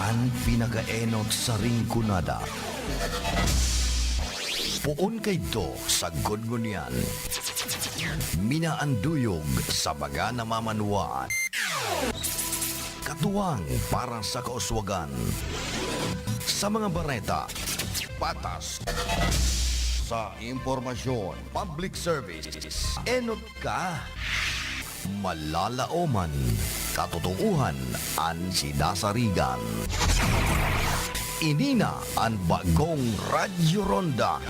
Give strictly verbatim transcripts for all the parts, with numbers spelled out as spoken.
An pinakaenot sa Rinconada. Poon kaidto sagkod ngunyan. Minaanduyog sa mga namamanwaan. Katuwang para sa kauswagan. Sa mga bareta, patas. Sa impormasyon, public service, enot ka. Malalaoman, katotoohan an sinasarigan. Ini na an bagong Radyo Ronda.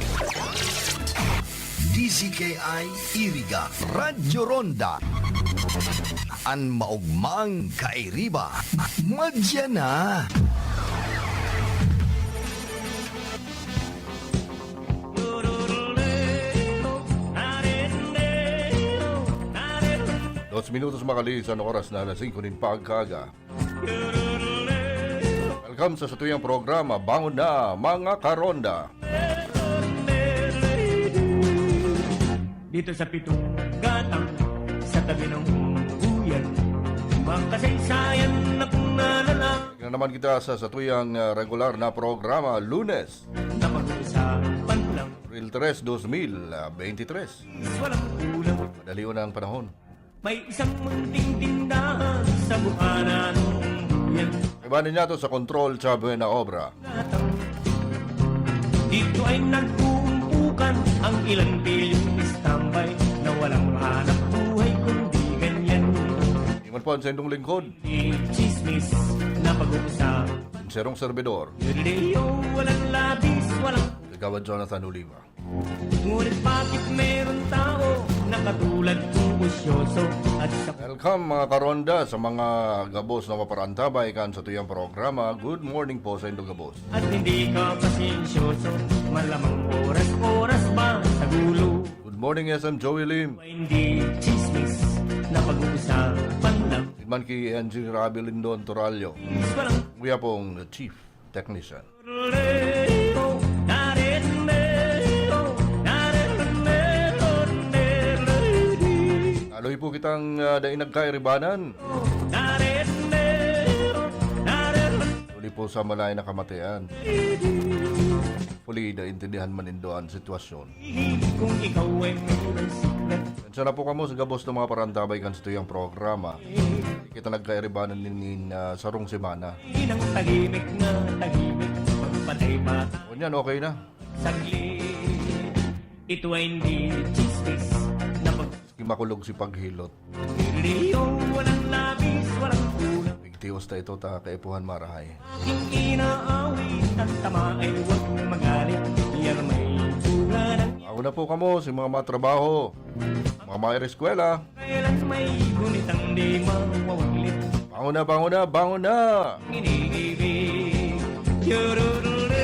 D Z K I Iriga, Radyo Ronda. An maogmang kairiba, madya na. Dos minutos makalisan oras na alas singko nin pagkaaga. Welcome sa satuyang programa, Bangon Na, Mga Karonda. Dito sa pitong gatang, sa tabi ng buyan, makasaysayan na kung nalala. Tignan naman kita sa satuyang, ah, regular na programa, Lunes. Na pag-uusapan lang. April tres, dos mil veintitrés. Walang kulang. Madali na ang panahon. May isang munting tindahan sa bukana ng buyan. Iba ninyo to sa kontrol, sa buena obra. Dito ay nag-uumpukan ang ilang bilyong istambay na walang hanap buhay kundi ganyan. Iman po ang sendong lingkod. Chismis na pag-uusapan. Sinserong servidor. Galileo, walang labis, walang Kagawad Jonathan Oliva. Ngunit bakit meron tao na katulad kong busyoso at sa Welcome, mga karonda, sa mga gabos na maparantabay kan satuyang programa. Good morning po sa indo gabos. At hindi ka pasensyoso, malamang oras-oras ba sa gulo? Good morning, S M Joey Lim. Hindi chismis na pag-uusapan lang. Iman ki Engineer Abel Lindon Torallo. Walang Kuya pong Chief Technician. Aloy po kitang, ah, dai nagkairibanan. Huli po sa malain na kamatian. Huli, naintindihan man nindo an sitwasyon. Kung ikaw ay may Sana po kamo sa gabos na mga parantabay kan satuyang programa. Kita nagkairibanan nin, nin, ah, sarong semana. Inang tahimik na tahimik, magpatay bata. Ngunyan, okay na. Saglit, ito ay hindi chismis na pag- Maski makulog si paghilot. Rio, walang labis, walang kulang. Pigtios ta ito ta kaipuhan marahay. Aking inaawit, ang tama ay huwag magalit. Yan may bunga ng Ako na po kamo, si mga matrabaho, mga maeskwela. Kailan may gunitang di mawawaglit. Bangon na, bangon na, bangon na! Iniibig. Yururure.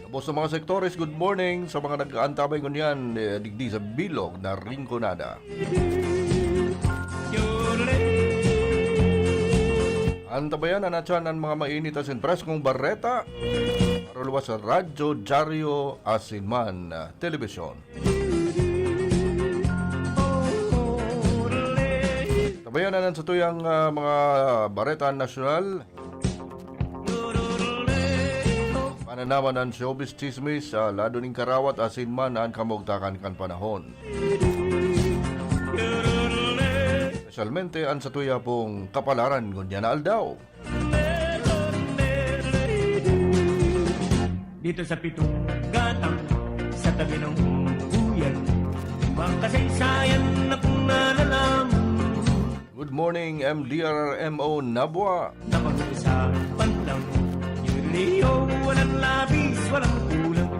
Tapos sa mga sektores, good morning. Sa mga nag-aantabay ngunyan, eh, digdi sa bilog na Rinconada. Antabayan na natyan ang mga mainit asin preskong bareta. Maruluwas sa radyo, dyaryo, asin man, ah, telebisyon. Tabayan na sa tuyang, ah, mga bareta nasyonal. Pananaman ang showbiz chismis sa lado ning karawat asin man an kamugtakan kan panahon. Espesyalmente an satuya pong kapalaran ngunyan na aldaw. Dito sa pitong gatang, sa tabi ng buyan, makasaysayan na kung nalalaman. Good morning, M D R R M O Nabua. Na pag-uusapan lang, yung Leo, walang labis, walang kulang.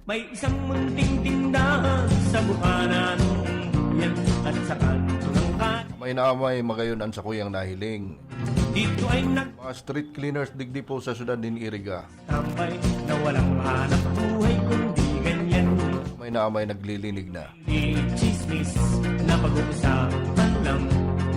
May isang munting tindahan sa bukana ng buyan at sa kanto ng kat- Amay na amay, magayon an sakuyang nahiling. Dito ay nag- Mga street cleaners digdi po sa syudad nin Iriga. Tambay na walang hanap buhay kundi ganyan. Amay na amay, naglilinig na. Di chismis na pag-uusapan lang.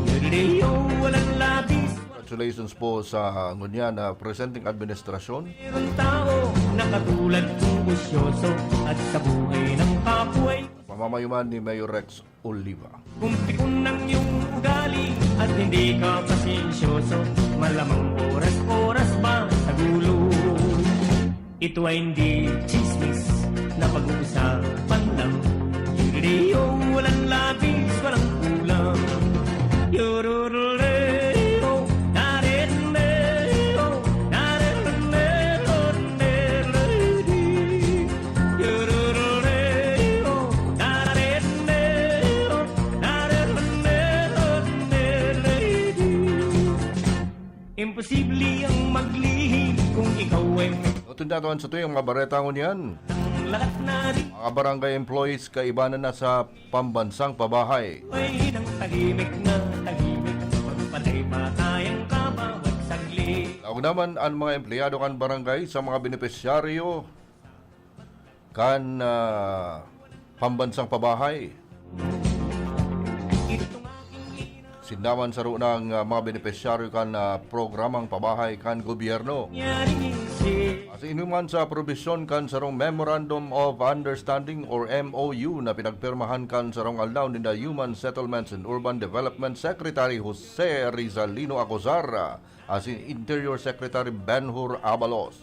Yun, Leo, walang labis. Congratulations po sa ngunyan na presenting administrasyon. Mayroong tao na katulad kong busyoso at sa buhay ng kapoy. Pamamayuman ni Mayor Rex Oliva. Kung pikon ang iyong ugali at hindi ka pasensyoso, malamang oras-oras Hindi chismis na pag-uusapan lang. Yureo, walang labis, walang kulang. Yurureo, narendeo, narendeo, neredi. Yurureo, narendeo, narendeo, neredi. Imposible ang maglihim kung ikaw ay may Utod nato an satuyang mga bareta ngunyan. Lahat na rin Mga barangay employees kaibanan na sa pambansang pabahay. Ay nang tahimik na tahimik, magpatay-patay ang kabawat saglit. Laog naman an mga empleyado kan barangay sa mga benepisyaryo kan, ah, pambansang pabahay. Sinda man saro nang, ah, mga benepisyaryo kan, ah, programang pabahay kan gobyerno. Asin inuman sa probisyon kan sarong Memorandum of Understanding or M O U na pinagpirmahan kan sarong aldaw ninda Human Settlements and Urban Development Secretary Jose Rizalino Acozar asin Interior Secretary Benhur Abalos.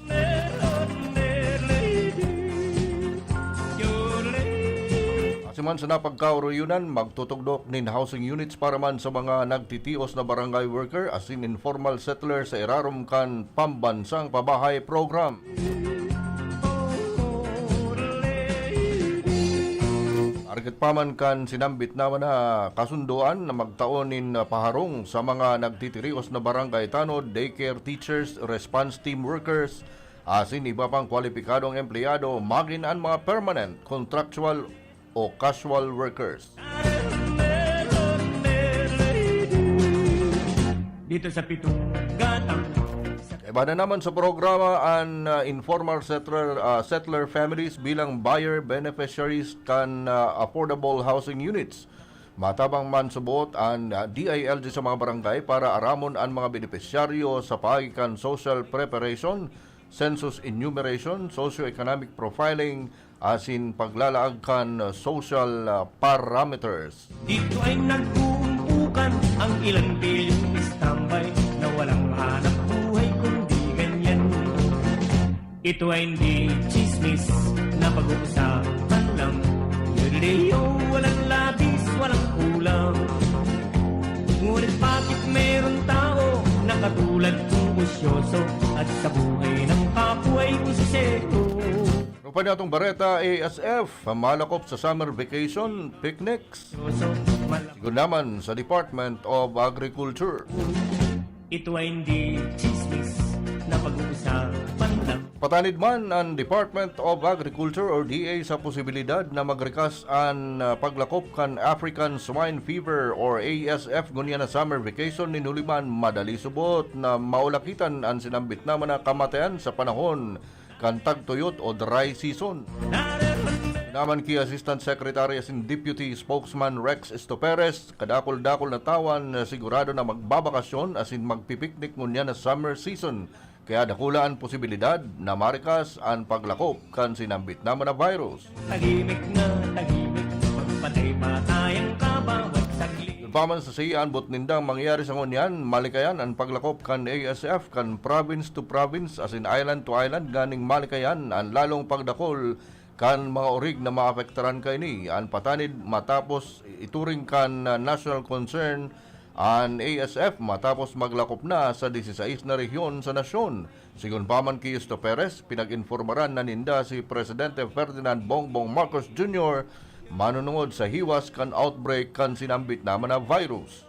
Asin man sa napagkaoroyonan, magtutugdok nin housing units para man sa mga nagtitios na barangay worker asin informal settler sa irarom kan Pambansang Pabahay Program. Arigit pa man kan sinambit naman na kasundoan na magtao nin paharong sa mga nagtitirios na barangay tanod, daycare teachers, response team workers, asin iba pang kwalipikadong empleyado, magin an mga permanent, contractual o casual workers. Dito sa pitong gatang. Kaiba na naman sa programa an, ah, informal settler, ah, settler families bilang buyer beneficiaries kan, ah, affordable housing units. Matabang man subot an, ah, D I L G sa mga barangay para aramon an mga benepisyaryo sa paagi kan social preparation, census enumeration, socio-economic profiling, asin paglalaag kan social, ah, parameters. Dito ay nag-uumpukan ang ilang bilyong standby na walang hanap buhay kundi ganyan. Ito ay hindi chismis na pag-uusapan lang. Galileo, walang labis, walang kulang. Ngunit bakit meron tao na katulad kong usyoso at sa buhay ng kapwa ay usisero? Ano pa niya itong bareta, A S F, malakop sa summer vacation, picnics? Sigun naman sa Department of Agriculture. Ito ay hindi chismis na pag-uusapan lang. Patanid man an Department of Agriculture or D A sa posibilidad na magrikas an, ah, paglakop kan African Swine Fever or A S F ngunyan na summer vacation nin huli man madali subot na maulakitan an sinambit naman na kamatayan sa panahon kan tagtuyot o dry season. Naman ki Assistant Secretary asin Deputy Spokesman Rex Estoperes, kadakul-dakul na tawan na sigurado na magbabakasyon asin magpipiknik ngunyan na summer season, kaya dakula an posibilidad na marikas an paglakop kan sinambit naman na virus. Tahimik na tahimik, magpatay-patay ang kabawat saglit. Yun pa man sa siya, an boot nindang mangyayari sa ngunyan, malikayan an paglakop kan A S F kan province to province asin island to island, nganing malikayan an lalong pagdakul kan mga orig na maapektaran kaini. An patanid matapos ituring kan, ah, national concern an A S F matapos maglakop na sa disisais na rehiyon sa nasyon. Sigun pa man ki Justo Perez, pinag-informaran na ninda si Presidente Ferdinand Bongbong Marcos Junior manunungod sa hiwas kan outbreak kan sinambit naman na virus.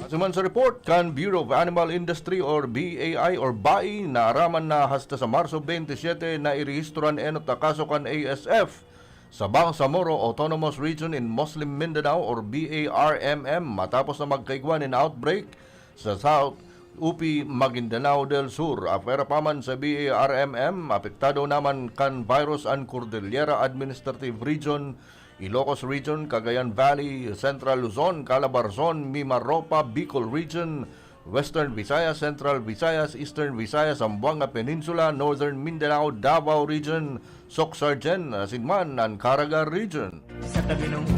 Asuman sa report kan Bureau of Animal Industry or B A I or bai, naaraman na hasta sa Marso twenty-seven na irehistoran enot na kaso kan A S F sa Bangsamoro Autonomous Region in Muslim Mindanao or B A R M M matapos na magkaigwa nin outbreak sa South Upi, Maguindanao del Sur. Apwera pa man sa B A R M M, apektado naman kan virus an Cordillera Administrative Region, Ilocos Region, Cagayan Valley, Central Luzon, Calabarzon, Mimaropa, Bicol Region, Western Visayas, Central Visayas, Eastern Visayas, Zamboanga Peninsula, Northern Mindanao, Davao Region, Soccsksargen, asin man an Caraga Region. Sa tabi ng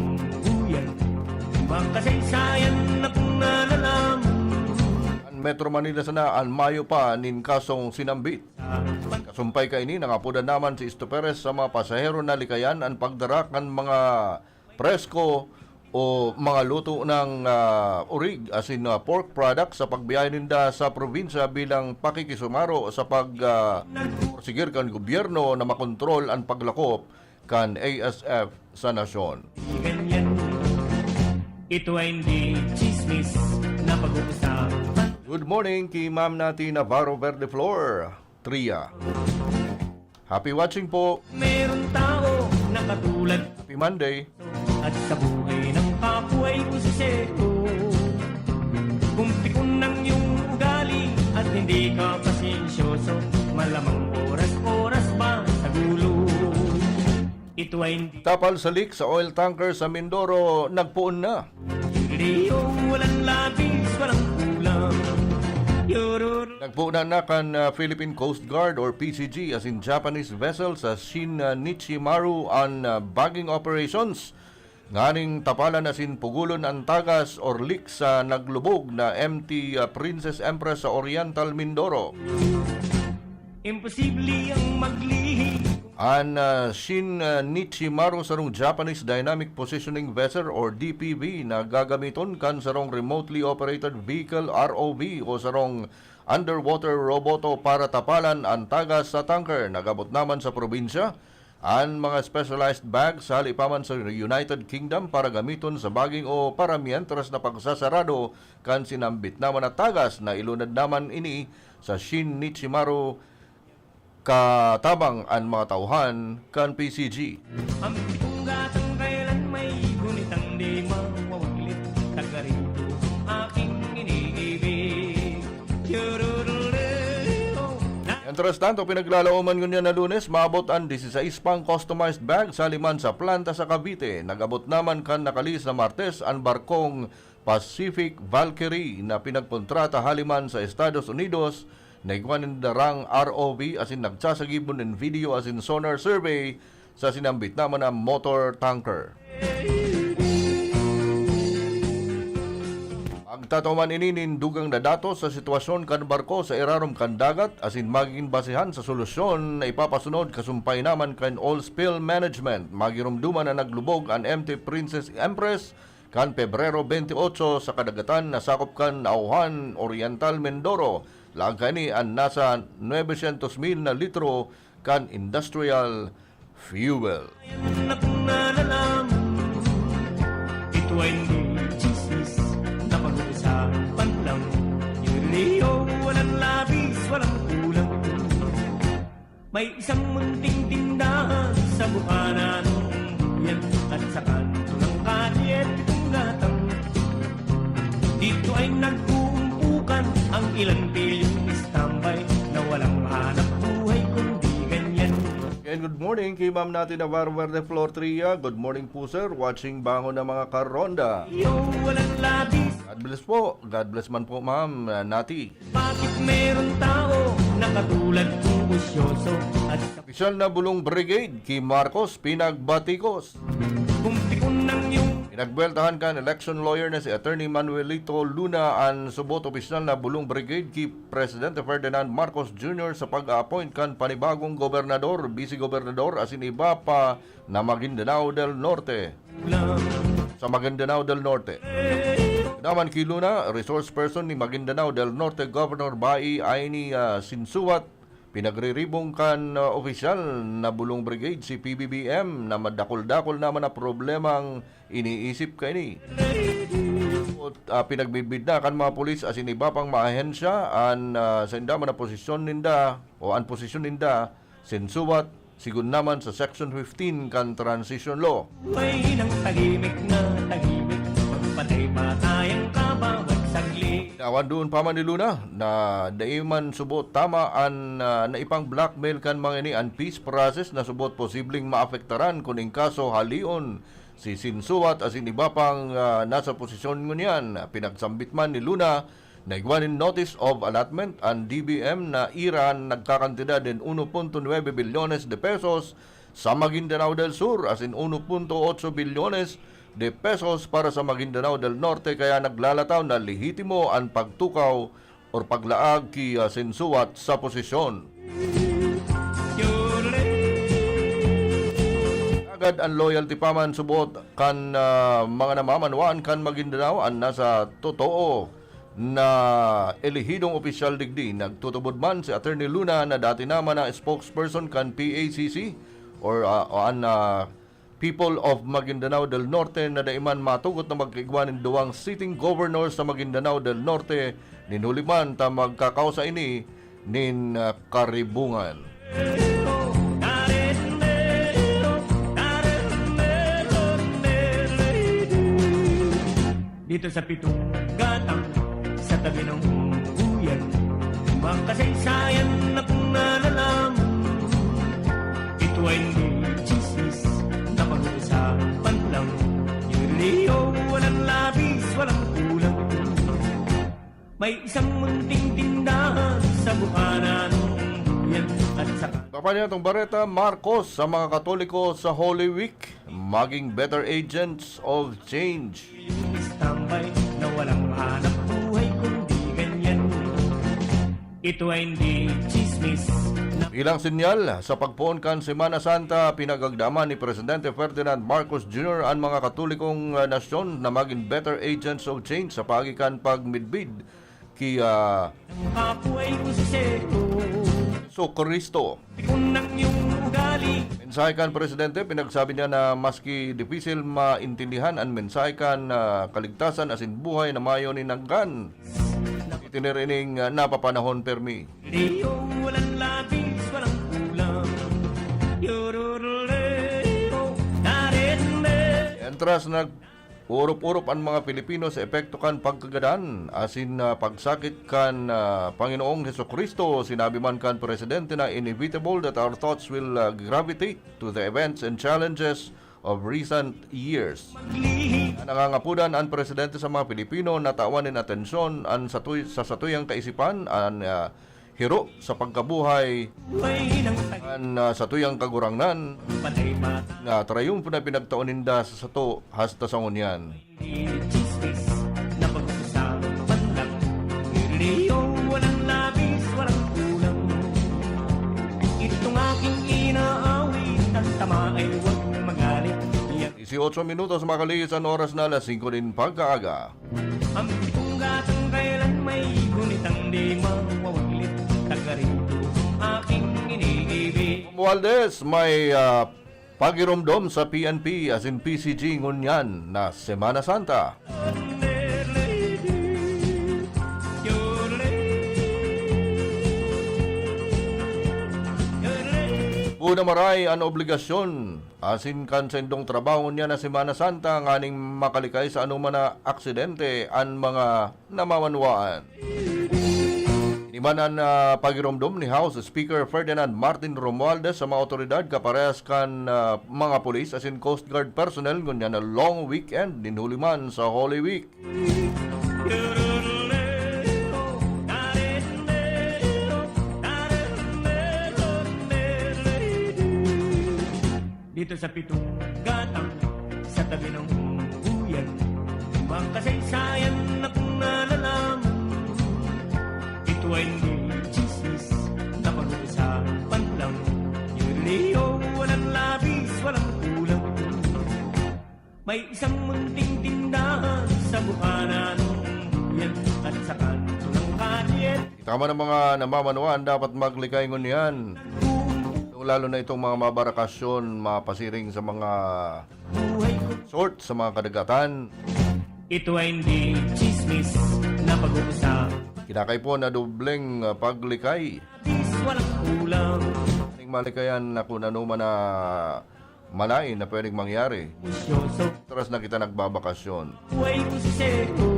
buyan, ibang kasaysayan na kung nalalaman. An Metro Manila sana an mayo pa nin kasong sinambit. Kasumpay kaini, nangapodan naman si Isto Perez sa mga pasahero na likayan an pagdara kan mga presko o mga luto ng, ah, urig asin, ah, pork products sa pagbiyahe ninda sa probinsya bilang pakikisumaro sa pag, ah, porsigir kan gobyerno na makontrol an paglakop kan A S F sa nasyon. Ganyan. Ito ay hindi chismis na pag-uusapan. Good morning ki Ma'am Nati Navarro Verdeflor, Tria. Happy watching po. Meron tao na katulad Happy Monday. At sa buhay ng kapwa ay konsehero. Kung pikon ang iyong ugali at hindi ka pasensyoso, malamang oras-oras ba sa gulo. Ito ay hindi Tapal sa leak sa oil tanker sa Mindoro, nagpoon na. Leo, walang labis, walang kulang. Yororo. Nagpoon na kan, ah, Philippine Coast Guard or P C G asin Japanese vessel sa Shin, ah, Nichimaru an, ah, bagging operations nganing tapalan asin pugulon an tagas or leak sa naglubog na M T, ah, Princess Empress sa Oriental Mindoro. Imposible ang maglihi. An, ah, Shin, ah, Nichimaru sarong Japanese Dynamic Positioning Vessel or D P V na gagamiton kan sarong remotely operated vehicle, R O V, o sarong underwater roboto para tapalan an tagas sa tanker. Nagabot naman sa probinsya an mga specialized bags hali pa man sa United Kingdom para gamiton sa bagging o para mientras na pagsasarado kan sinambit naman na tagas na ilunad naman ini sa Shin Nichimaru katabang an mga tauhan kan P C G. Ang pitong gatang kailan may gunitang di mawawaglit. Taga rito ang aking iniibig. Chururuleo. Na- Mientras tanto, pinaglalaoman ngunyan na Lunes, maabot an disisais pang customized bag sa liman sa planta sa Cavite. Nag-abot naman kan nakalihis na Martes an barkong Pacific Valkyrie na pinagkontrata haliman sa Estados Unidos, na igwa nin darang R O V asin nagsasagibo nin video asin sonar survey sa sinambit naman na motor tanker. Pagtataman ini nin dugang na datos sa sitwasyon kan barko sa irarom kan dagat asin magigin basehan sa solusyon na ipapasunod kasumpay naman kan oil spill management. Magirumduman na naglubog an M T Princess Empress kan Pebrero twenty-eight sa kadagatan na sakop kan Nauhan, Oriental Mindoro. Laag kaini an nasa nuebe syentos mil na litro kan industrial fuel. Ayan na kung nalalaman. Ito ay hindi chismis na pag-uusapan lang. Yun Leo, walang labis, walang kulang. May isang munting tindahan sa bukana ng yan at sa kanto ng kalye pitong gatang. Dito ay nag-uumpukan ang ilang bilyong istambay na walang hanap buhay kundi ganyan. Again, good morning kay Ma'am Nati Navarro Verde Flor Tria. Good morning po, sir. Watching bangon ng mga karonda. Yo, walang labis. God bless po. God bless man po, Ma'am, uh, Nati. Bakit meron tao na katulad kong busyoso at Opisyal na Bulong Brigade ki Marcos pinagbatikos. Kung pikon ng iyong Pinagbweltahan kan election lawyer na si Attorney Manuelito Luna an subot opisyal na Bulong Brigade ki Presidente Ferdinand Marcos Junior sa pag-a-appoint kan panibagong gobernador, vice-gobernador asin iba pa na Maguindanao del Norte. ulam. Sa Maguindanao del Norte. Naman ki Luna, resource person ni Maguindanao del Norte Governor Bae Aini, ah, Sinsuat, pinagriribong kan, ah, opisyal na Bulong Brigade si P B B M na madakol-dakol naman na problemang iniisip kaini. At, ah, pinagbibid na kan mga pulis asin iba pang mga ahensya an, ah, sa inda man na posisyon ninda o an posisyon ninda sinsuwat sigun naman sa Section fifteen kan Transition Law. Buhay ng tahimik na tahimik. Magpatay-patay ang kabawat saglit. Awan doon pa man ni Luna na dai man subot tama an, ah, naipang blackmail kan mga ini an peace process na subot posibleng maapektaran kun in kaso halion si Sinsuwat asin iba pang, ah, nasa posisyon ngunyan. Pinagsambit man ni Luna na igwa nin notice of allotment an D B M na iran nagkakantidad nin uno punto nuebe bilyones de pesos sa Maguindanao del Sur asin uno punto otso bilyones de pesos para sa Maguindanao del Norte, kaya naglalataw na lehitimo an pagtukaw or paglaag ki, ah, sinsuwat sa posisyon. Agad an loyalty pa man subot kan, ah, mga namamanwaan kan Maguindanao an nasa totoo na elehidong opisyal digdi. Nagtutubod man si Attorney Luna na dati naman na spokesperson kan P A C C or, ah, o an, ah, People of Maguindanao del Norte na dai man matugot na magkaigwa nin duwang sitting governor sa Maguindanao del Norte, nin huli man ta magkakausa ini nin, ah, karibungan. Dito sa pitong gatang, sa tabi ng uyan, makasaysayan akong nalalaman. Ito ay hindi chismis na pag-uusapan lang. Yung Leo, walang labis, walang kulang. May isang munting tindahan sa mukha ng yan at saka Papayo nitong Bareta, Marcos sa mga Katoliko sa Holy Week, maging better agents of change. Tambay na walang hanap buhay kundi ganyan. Ito ay hindi chismis na Bilang sinyal sa pagpoon kan Semana Santa, pinagagdaman ni Presidente Ferdinand Marcos Junior an mga Katolikong, ah, nasyon na magin better agents of change sa paagi kan pagmidbid ki, ah, Ang kapoy ko si Seko. Jesu Cristo. Tikon ng iyong ugali. Mensahe kan Presidente, pinagsabi niya na maski dipisil maintindihan an mensahe kan, ah, kaligtasan asin buhay na mayo nin hanggan, itiner ining, ah, napapanahon permi. Leo, walang labis, walang kulang. Yororoleo, darende. Mientras nag Orop-orop an mga Pilipino sa epekto kan pagkagadan asin, ah, pagsakit kan, ah, Panginoong Jesu-Cristo. Sinabi man kan Presidente na inevitable that our thoughts will, ah, gravitate to the events and challenges of recent years. Nangangapudan an Presidente sa mga Pilipino na tawan nin atensyon an satuy-, sa satuyang kaisipan, an, ah, hiro sa pagkabuhay, Buhay ng tag- an, ah, satuyang Kagurangnan, patay mata. Nga triumfo na pinagtao ninda sa sato hasta sa ngunyan. Chismis na pag-usapan lang. Leo, walang labis, walang kulang. Itong aking inaawit, ang tama ay huwag magalit. Yan. Dieciocho minutos makaliis an oras na alas singko nin pagkaaga. Ang pitong gatang kailan may gunitang di mawawaglit, taga rito ang aking iniibig. Romualdez, may, ah, pagiromdom sa P N P asin P C G ngunyan na Semana Santa. Buo na maray an obligasyon asin kan saindong trabaho ngunyan na Semana Santa nganing makalikay sa anoman na aksidente an mga namamanwaan. Ini man an, ah, pagiromdom ni House Speaker Ferdinand Martin Romualdez sa mga awtoridad kaparehas kan, ah, mga pulis asin Coast Guard personnel ngunyan na long weekend nin huli man sa Holy Week. Dito sa pitong gatang, sa tabi ng buyan, makasaysayan akong nalalaman. Ito ay hindi chismis na pag-uusapan lang. Yung Leo, walang labis, walang kulang. May isang munting tindahan sa bukana ng buyan at sa kanto ng kalye. Kita man ang mga namamanwaan dapat maglikay ngunyan. Lalo na itong mga mabarakasyon, mapasiring sa mga buhay ko. Resort, sa mga kadagatan. Ito ay hindi chismis na pag-uusap. Kinakaipo na dobleng, ah, paglikay. Bis walang kulang. Ning malikayan na kung ano man na malain na pwedeng mangyari. Bisyoso. Tras na kita nagbabakasyon. Buhay ko si Seko.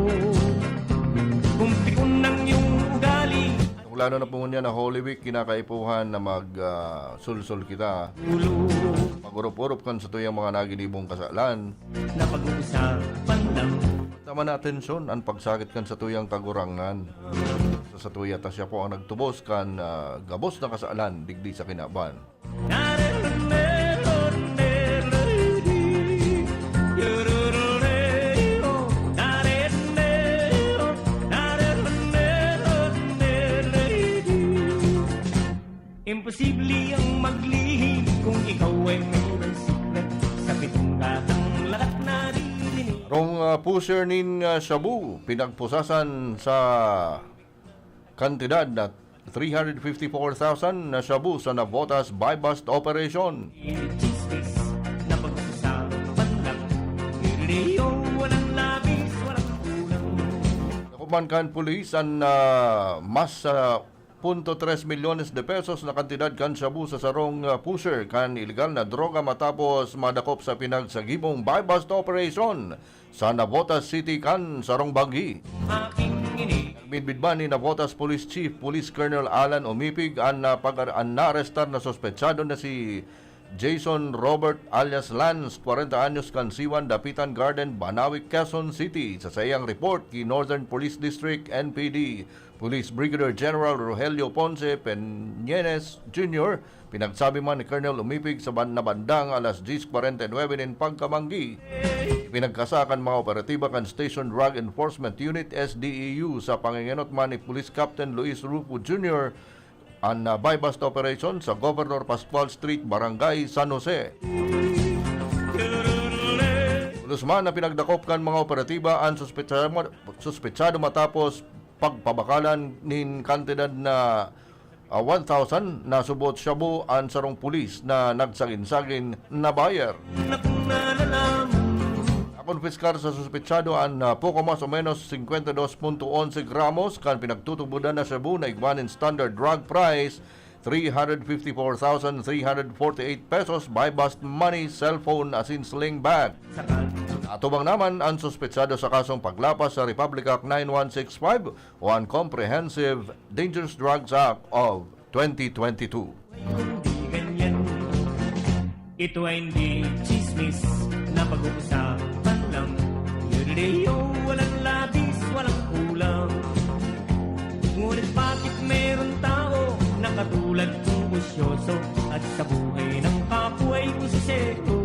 Kung pikon ng iyong ugali. Lalo na po ngunyan na Holy Week, kinakaipuhan na mag, ah, sulsol kita. Ulo. Pag-urop-urop kan sa tuyang mga naginibong kasalan. Na pag-uusapan lang. Tama na atensyon, ang pagsakit kan sa tuyang Kagurangnan. Sa, sa tuya ta siya po ang nagtubos kan, ah, gabos na kasalan, digdi sa kinaban. Ah, pusher nin, ah, shabu, pinagpusasan sa kantidad na three hundred fifty-four thousand na shabu sa Navotas buy-bust operation. Chismis na pag-usapan lang. Niririyo, walang labis, walang kulang. Nakuman kan pulis an, ah, mas, ah, punto tres milyones de pesos na kantidad kan shabu sa sarong, ah, pusher kan ilegal na droga matapos madakop sa pinagsagibong buy-bust operation sa Navotas City kan sarong banggi. Aking ini. Nagmidbid man ni Navotas Police Chief Police Colonel Alan Umipig an, ah, pag-ar-, an naarestar na suspetsado na si Jason Robert alias Lance, kwarenta anyos, kan Siwan, Dapitan Garden, Banawi, Quezon City. Sa saiyang report ki Northern Police District, N P D, Police Brigadier General Rogelio Ponce Peñenes Junior, pinagsabi man ni Colonel Umipig sa ban-, na bandang alas diyes kwarenta y nuebe nin pagkabanggi. Pinagkasa kan mga operatiba kan Station Drug Enforcement Unit, S D E U, sa pangengenot man ni Police Captain Luis Rufo Junior, an, ah, buy-bust operation sa Governor Pascual Street, Barangay San Jose. Pulos man na pinagdakop kan mga operatiba an suspetsa-, suspetsado matapos pagpabakalan nin kantidad na, ah, one thousand na subot shabu an sarong pulis na nagsagin-sagin na buyer. Nakonpiskar sa suspetsado an, ah, poko mas o menos singkwenta y dos punto onse gramos kan pinagtutubodan na shabu na igwa nin standard drug price, three hundred fifty-four thousand three hundred forty-eight pesos, buy-bust money, cellphone asin sling bag. Atubang naman an suspetsado sa kasong paglapas sa Republic Act nine one six five o an Comprehensive Dangerous Drugs Act of twenty twenty-two. Hindi ganyan. Ito ay hindi chismis na pag-uusapan lang. Niririyo, walang labis, walang kulang. Ngunit bakit meron tao na katulad kong busyoso at sa buhay ng kapwa ay busisero?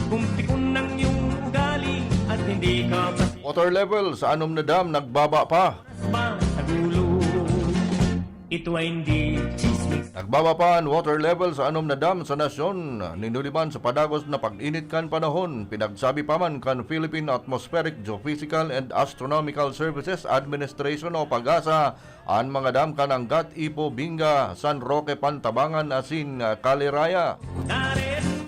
Kung pikon ng iyong ugali at hindi ka pas- Water level sa anom na dam nagbaba pa. Ba sa gulo. Ito ay hindi chismis. Nagbaba pa an water level sa anom na dam sa nasyon, nin huli man sa padagos na pag-init kan panahon. Pinagsabi pa man kan Philippine Atmospheric, Geophysical and Astronomical Services Administration o PAGASA an mga dam kan Angat, Ipo, Binga, San Roque, Pantabangan asin, ah, Caliraya.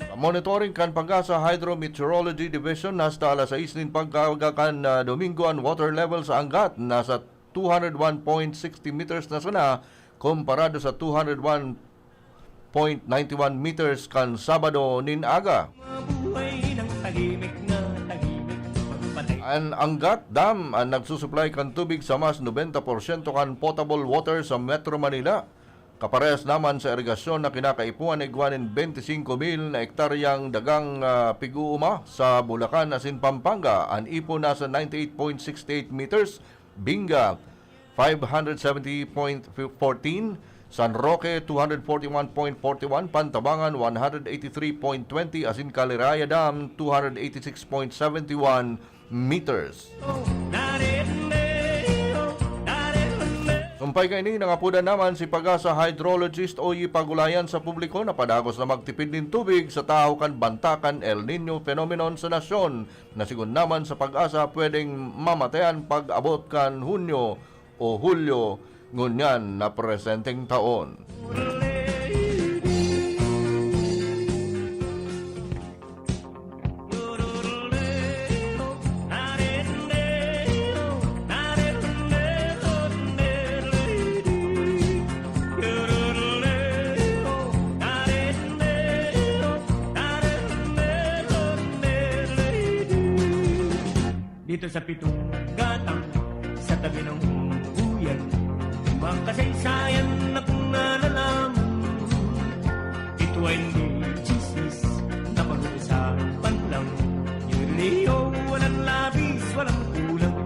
Sa monitoring kan PAGASA Hydrometeorology Division, hasta alas sais nin pagkaaga kan, ah, Domingo, an water level sa Angat nasa two hundred one point sixty meters na sana, komparado sa two hundred one point ninety one meters kan Sabado nin aga. Mabuhay ng tahimik na tahimik, magpatay. An Angat Dam an nagsusuplay kan tubig sa mas nobenta porsyento kan potable water sa Metro Manila. Kaparehas naman sa irigasyon na kinakaipuhan igwa nin bente singko mil na ektaryang dagang, ah, pig-uuma sa Bulacan asin Pampanga. An Ipo nasa ninety eight point sixty eight meters, Binga, five hundred seventy point fourteen, San Roque, two hundred forty one point forty one, Pantabangan, one hundred eighty three point twenty, asin Caliraya Dam, two hundred eighty six point seventy one meters. Sumpay kaini, nangapodan naman si PAGASA hydrologist Oyi Pagulayan sa publiko na padagos na magtipid nin tubig sa tahaw kan banta kan El Niño phenomenon sa nasyon, na sigon naman sa PAGASA, pwedeng mamatayan pag-abot kan Hunyo o Hulyo ngunyan na presenteng taon. Dito sa pitong gatang, sa tabi ng buyan, makasaysayan na kung nalalaman. Ito ay hindi chismis na pag-uusapan lang. Yung Leo, walang labis, walang kulang.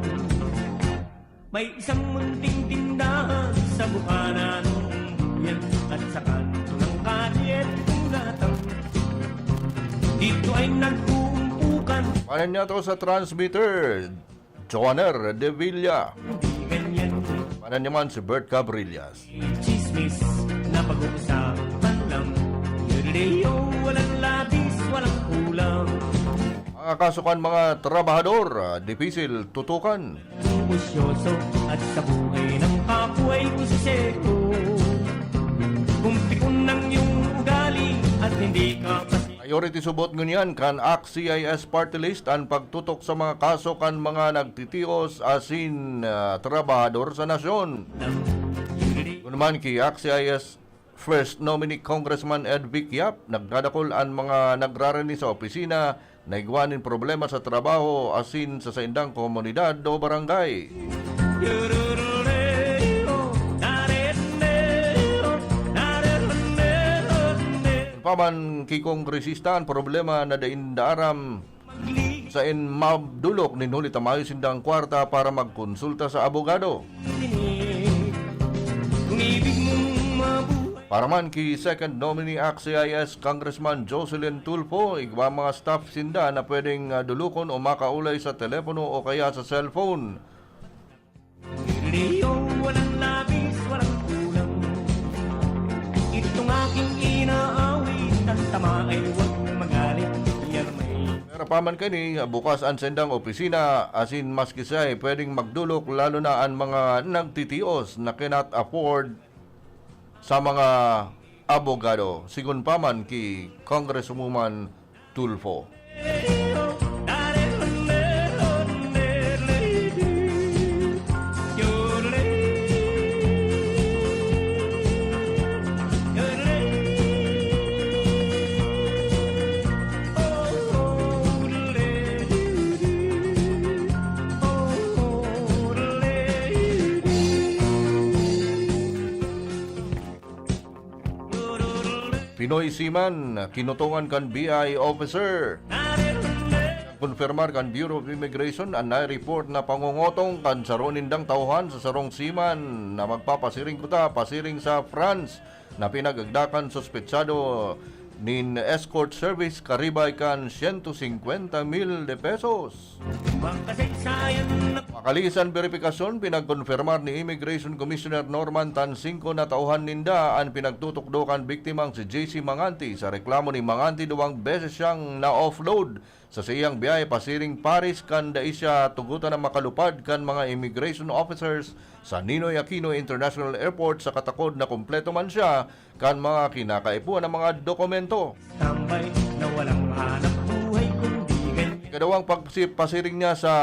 May isang munting tindahan sa bukana ng buyan at sa kanto ng kalye itong gatang. Dito ay nag-uumpukan. Panan niya to sa transmitter, Joaner de Villa. Hindi ganyan. Panan niya man si Bert Cabrillas. Chismis na pag-uusapan lang. Yung Leo, walang labis, walang kulang. Mga kaso kan mga trabahador, ah, dipisil tutukan. Negosyoso at sa buhay ng kapwa ay konsehero. Kung pikon ang iyong ugali at hindi ka pasi- Priority subot ngunyan kan ACT-C I S Party List an pagtutok sa mga kaso kan mga nagtitios asin, ah, trabahador sa nasyon. Kun man ki ACT-C I S First Nominee Congressman Ed Vic Yap, nagdadakul an mga nagrarani sa opisina na igwa nin problema sa trabaho asin sa saindang komunidad o barangay. Kun pa man ki kongresista an problema na dai ninda aram sain madolok nin huli ta mayo sindang kwarta para magkonsulta sa abogado. Para man ki second nominee ACT-C I S Congressman Jocelyn Tulfo, igwa mga staff sinda na pwedeng, ah, dolokon o makaulay sa telepono o kaya sa cellphone. Leo, walang labis, walang kulang. Itong aking inaawit, ang tama ay huwag magalit. Yan may Pero pa man kani, bukas an saindang opisina, asin maski siya, eh, pwedeng magdolok, lalo na an mga nagtitios na cannot afford sa mga abogado, sigon pa man ki Congresswoman Tulfo. Pinoy seaman, kinutongan kan B I officer. Konfirmar kan Bureau of Immigration an na-report na pangongotong kan saro nindang tauhan sa sarong seaman na magpapasiring kuta pasiring sa France na pinag-agda kan suspetsado nin escort service karibay kan siyento singkwenta mil de pesos. Makalisan beripikasyon, pinagkonfirmar ni Immigration Commissioner Norman Tansingco na tauhan ninda an pinagtutukdo kan biktimang si J C Manganti. Sa reklamo ni Manganti, duwang beses siyang na-offload sa saiyang biyahe pasiring Paris kan dai siya tugotan na makalupad kan mga immigration officers sa Ninoy Aquino International Airport sa katakod na kumpleto man siya kan mga kinakaipuhan na mga dokumento. Tambay na walang hanap buhay kundi ganyan. Ikadawang pagsi-, pasiring niya sa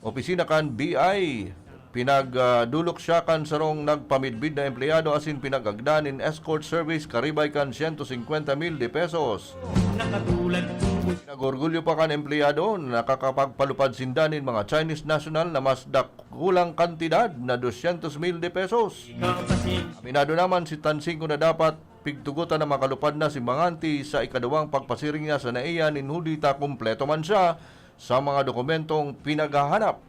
opisina kan B I, pinag, ah, dolok siya kan sarong nagpamidbid na empleyado asin pinag-agda nin escort service karibay kan siyento singkwenta mil de pesos. Nakatulad tubos. Nag-orgulyo pa kan empleyado na nakakapagpalupad sinda nin mga Chinese national na mas dakulang kantidad na dosyentos mil de pesos. Ikaw pa si Aminado naman si Tansingco na dapat pigtugotan na makalupad na si Manganti sa ikaduwang pagpasiring niya sa NAIA nin huli ta kumpleto man siya sa mga dokumentong pinaghahanap.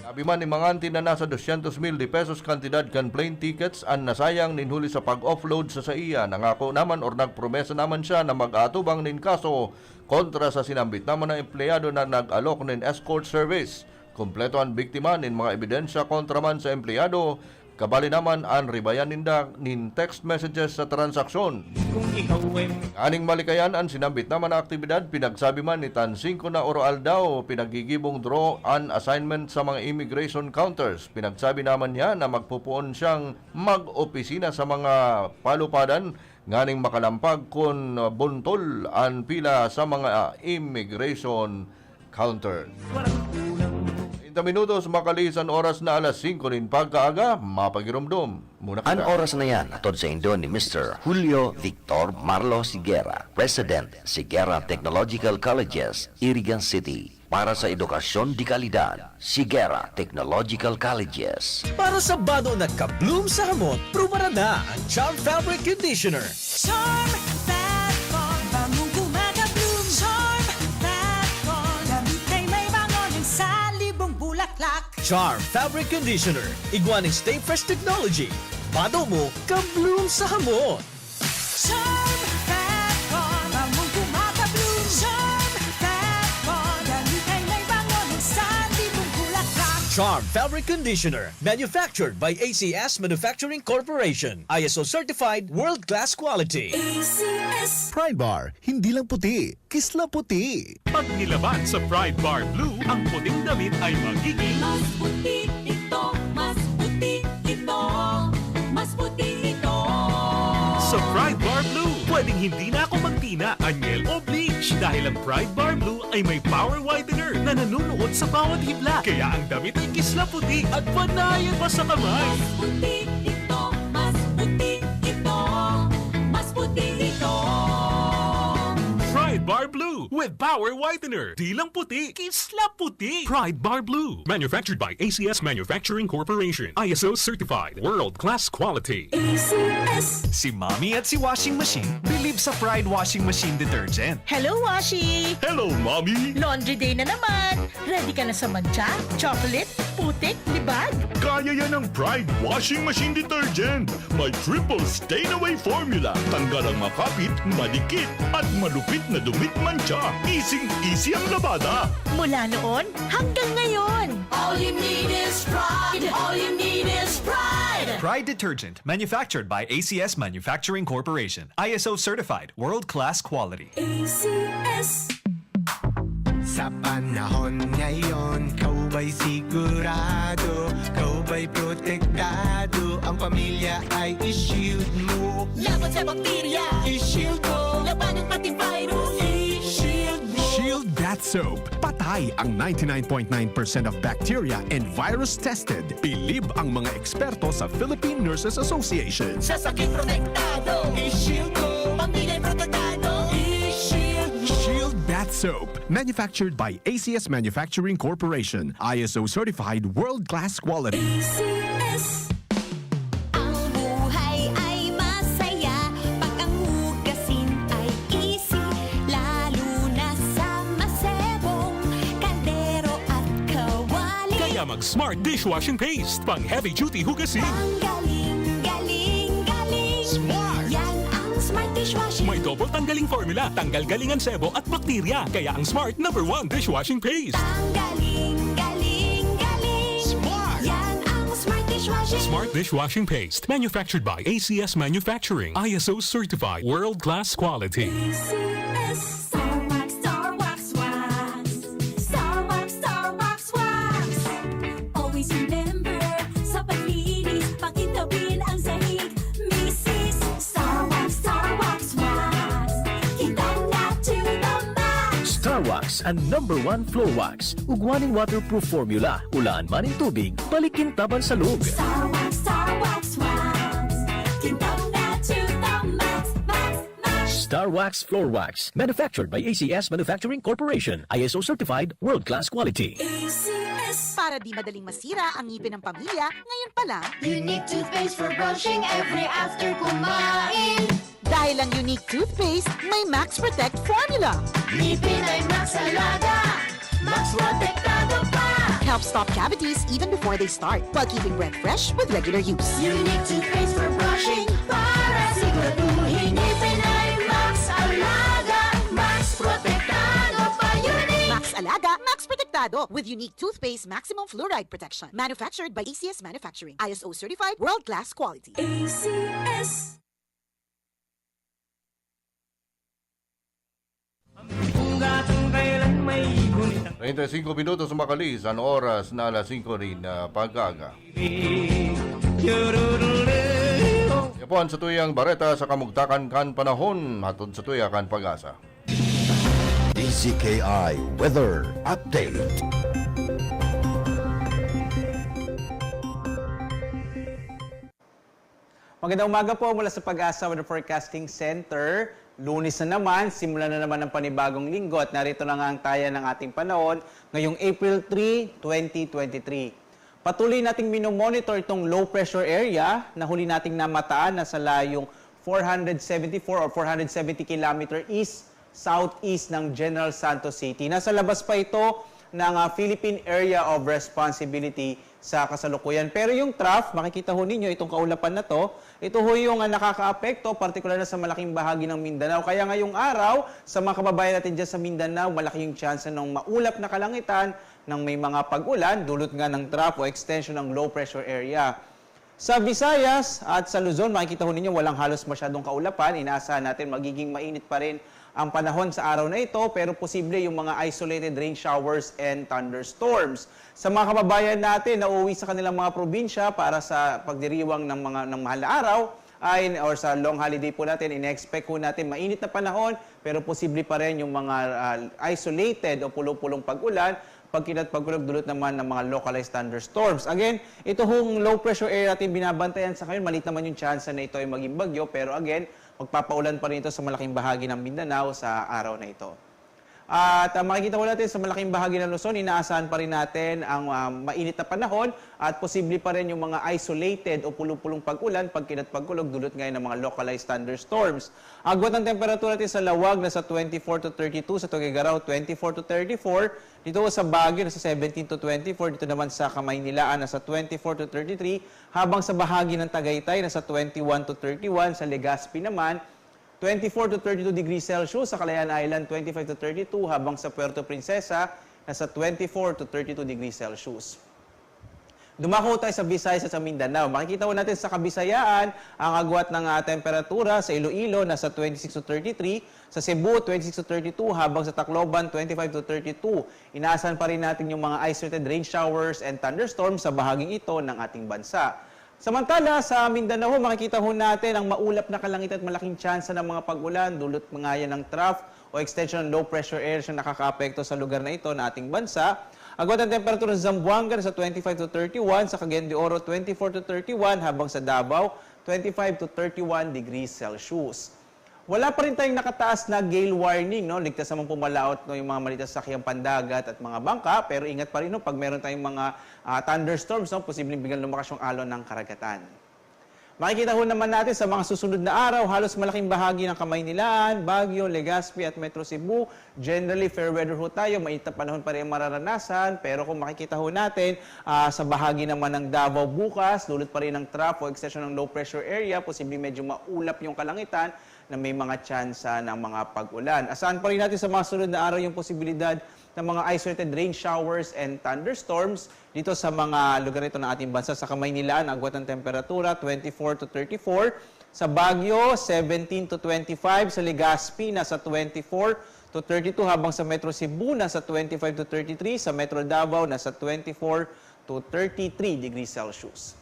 Sabi man ni Manganti na nasa dosyentos mil de pesos kantidad kan plane tickets an nasayang nin huli sa pag-offload sa saiya. Nangako naman or nagpromesa naman siya na mag-aatubang nin kaso kontra sa sinambit naman na empleyado na nag-alok nin escort service. Kumpleto an biktima nin mga ebidensya kontra man sa empleyado, kabali naman an ribayan ninda nin text messages sa transaksyon. Kung ikaw ay Nganing malikayan an sinambit naman na aktibidad, pinagsabi man ni Tansingco na oroal daw pinaggigibong draw an assignment sa mga immigration counters. Pinagsabi naman niya na magpupoon siyang mag-opisina sa mga palupadan nganing makalampag kun buntol an pila sa mga immigration counter. Treinta minutos makalihis an oras na alas singko nin pagkaaga, mapagiromdom muna kita. An oras na yan, hatod saindo ni Mister Julio Victor Marlo Siguera, President, Siguera Technological Colleges, Irigan City. Para sa edukasyon de kalidad, Siguera Technological Colleges. Para sa bado na ka-bloom sa hamot, prubaran na ang Charm Fabric Conditioner. Charm Fat Con, bangong gumagabloom. Charm Fat Con, damit ay may bango ng salibong bulaklak. Charm Fabric Conditioner, igwa ning Stay Fresh Technology. Bado mo, ka-bloom sa hamot. Charm Fat Con, bangong gumagabloom. Charm Fat Con, damit ay may bango ng salibong bulaklak. Charm Fabric Conditioner, manufactured by A C S Manufacturing Corporation. I S O certified, world-class quality. A C S. Pride Bar, hindi lang puti, kisla puti. Pag nilaban sa Pride Bar Blue, ang puting damit ay magiging Mas puti ito, mas puti ito, mas puti ito. Sa Pride Bar Blue, pwedeng hindi na ako magtina, anyel o bleach dahil ang Pride Bar Blue ay may power whitener na nanunuot sa bawat hibla. Kaya ang damit ay kisla puti at panayan pa sa kamay. Mas puti ito, mas puti ito, mas puti ito. Pride Bar Blue with power whitener. Di lang puti, kisla puti. Pride Bar Blue. Manufactured by A C S Manufacturing Corporation. I S O certified. World class quality. A C S. Si Mommy at si Washing Machine believe sa Pride Washing Machine Detergent. Hello, Washi! Hello, Mommy! Laundry day na naman! Ready ka na sa mantsa, chocolate, putik, libag? Kaya yan ng Pride Washing Machine Detergent. May triple stain away formula. Tanggal ang makapit, madikit, at malupit na dumit mantsa. Easy-easy ang labada. Mula noon hanggang ngayon. All you need is Pride. All you need is Pride. Pride Detergent, manufactured by A C S Manufacturing Corporation. I S O certified, world-class quality. A C S. Sa panahon ngayon, ikaw ba'y sigurado? Ikaw ba'y protektado? Ang pamilya ay i-shield mo. Laban sa bakterya, i-shield mo. Labanan pati virus, i-shield mo. Shield Bath Soap. Patay ang ninety-nine point nine percent of bacteria and virus tested. Bilib ang mga eksperto sa Philippine Nurses Association. Sa sakit protektado, i-shield mo. Pamilya protektado, i-shield mo. Shield Bath Soap. Manufactured by A C S Manufacturing Corporation. I S O certified, world-class quality. A C S. Ang buhay ay masaya pag ang hugasin ay easy, lalo na sa masebong kaldero at kawali. Kaya mag Smart Dishwashing Paste, pang heavy duty hugasin. Ang galing, galing, galing. Smart! Yan ang Smart Dishwashing. May double tanggaling formula, tanggal galing ang sebo at bakterya. Kaya ang Smart number one dishwashing paste. Ang galing, galing, galing. Smart! Yan ang Smart Dishwashing. Smart Dishwashing Paste. Manufactured by A C S Manufacturing. I S O certified. World class quality. A C S. Star Wax, Star Wax, Wax. Star Wax, Star Wax, Wax. Always remember, sa paglinis, pakintabin ang sahig. Misis, Star Wax, Star Wax, Wax. Kintab na to the max. Star Wax, ang number one floor wax. Ugwa nin waterproof formula. Ulaan man nin tubig, balik kintaban sa log. Star Wax, Star Wax, Wax. Kintab na to the max, max, max. Star Wax Floor Wax. Manufactured by A C S Manufacturing Corporation. I S O certified, world-class quality. A C S. Para di madaling masira ang ngipin ng pamilya, ngayon pa lang. Unique toothpaste for brushing every after kumain. Dahil ang Unique toothpaste may Max Protect formula. Ngipin ay Max Alaga, Max Protektado pa. Helps stop cavities even before they start, while keeping breath fresh with regular use. Unique toothpaste for brushing para siguraduhin ngipin ay Max Alaga, Max Protektado pa. Unique! Max Alaga, Max Protektado with Unique Toothpaste Maximum Fluoride Protection. Manufactured by A C S Manufacturing. I S O certified, world-class quality. A C S. Treinta y cinco minutos makalipas an oras na alas singko nin, ah, pag-aga. Yan po an satuyang bareta sa kamugtakan kan panahon, hatod satuya kan Pag-asa. D Z K I Weather Update. Magandang umaga po mula sa Pag-asa Weather Forecasting Center. Lunes na naman, simula na naman ang panibagong linggo at narito na nga ang taya ng ating panahon ngayong April three, twenty twenty-three. Patuloy nating minomonitor itong low pressure area na huli nating namataan na sa layong four hundred seventy-four or four hundred seventy kilometer east southeast ng General Santos City. Nasa labas pa ito ng, ah, Philippine Area of Responsibility sa kasalukuyan. Pero yung trough, makikita ho ninyo itong kaulapan na 'to, ito ho yung, ah, nakakaapekto, partikular na sa malaking bahagi ng Mindanao. Kaya ngayong araw, sa mga kababayan natin diyan sa Mindanao, malaki yung tsansa ng maulap na kalangitan, ng may mga pag-ulan, dulot nga ng trough o extension ng low pressure area. Sa Visayas at sa Luzon, makikita ho ninyo walang halos masyadong kaulapan. Inaasahan natin magiging mainit pa rin ang panahon sa araw na ito, pero posible yung mga isolated rain showers and thunderstorms. Sa mga kababayan natin na uuwi sa kanilang mga probinsya para sa pagdiriwang ng mga, ng mahal na araw, ay, or sa long holiday po natin, ina-expect ho natin mainit na panahon, pero posible pa rin yung mga, ah, isolated o pulo-pulong pag-ulan, pagkinat pagkulog dulot naman ng mga localized thunderstorms. Again, ito hong low pressure area natin binabantayan sa ngayon, maliit naman yung tsansa na ito ay maging bagyo, pero again, magpapaulan pa rin ito sa malaking bahagi ng Mindanao sa araw na ito. At, ah, makikita ho natin sa malaking bahagi ng Luzon, inaasahan pa rin natin ang, ah, mainit na panahon at posible pa rin yung mga isolated o pulo-pulong pag-ulan, pagkinat pagkulog dulot ngayon ng mga localized thunderstorms. Agwat ng temperatura natin sa Laoag, nasa twenty-four to thirty-two, sa Tuguegarao, twenty-four to thirty-four, dito sa Baguio, nasa seventeen to twenty-four, dito naman sa Kamaynilaan, nasa twenty-four to thirty-three, habang sa bahagi ng Tagaytay, nasa twenty-one to thirty-one, sa Legazpi naman, twenty-four to thirty-two degrees Celsius, sa Kalayaan Island, twenty-five to thirty-two, habang sa Puerto Princesa, nasa twenty-four to thirty-two degrees Celsius. Dumako tayo sa Visayas at sa Mindanao. Makikita ho natin sa Kabisayaan ang agwat ng, ah, temperatura. Sa Iloilo, nasa twenty-six to thirty-three. Sa Cebu, twenty-six to thirty-two. Habang sa Tacloban, twenty-five to thirty-two. Inaasahan pa rin natin yung mga isolated rain showers and thunderstorms sa bahaging ito ng ating bansa. Samantala, sa Mindanao, makikita ho natin ang maulap na kalangitan at malaking tsansa ng mga pag-ulan, dulot nga yan ng trough o extension ng low pressure air siyang nakakaapekto sa lugar na ito na ating bansa. Agwat ang temperatura sa Zamboanga, nasa twenty-five to thirty-one, sa Cagayan de Oro, twenty-four to thirty-one, habang sa Davao, twenty-five to thirty-one degrees Celsius. Wala pa rin tayong nakataas na gale warning, no? Ligtas naman pumalaot, no, yung mga maliit na sasakyang pandagat at mga bangka, pero ingat pa rin, no, pag meron tayong mga, ah, thunderstorms, no, posibleng biglang lumakas yung alon ng karagatan. Makikita ho naman natin sa mga susunod na araw, halos malaking bahagi ng Kamaynilaan, Baguio, Legazpi at Metro Cebu, generally fair weather ho tayo, mainit na panahon pa rin ang mararanasan, pero kung makikita ho natin, ah, sa bahagi naman ng Davao bukas, dulot pa rin ng trough o extension ng low pressure area, posibleng medyo maulap yung kalangitan na may mga tsansa ng mga pag-ulan. Asahan pa rin natin sa mga sunod na araw yung posibilidad ng mga isolated rain showers and thunderstorms dito sa mga lugar nito ng ating bansa. Sa Kamaynilaan, agwat ng temperatura, twenty-four to thirty-four. Sa Baguio, seventeen to twenty-five. Sa Legazpi, nasa twenty-four to thirty-two, habang sa Metro Cebu, nasa twenty-five to thirty-three. Sa Metro Davao, nasa twenty-four to thirty-three degrees Celsius.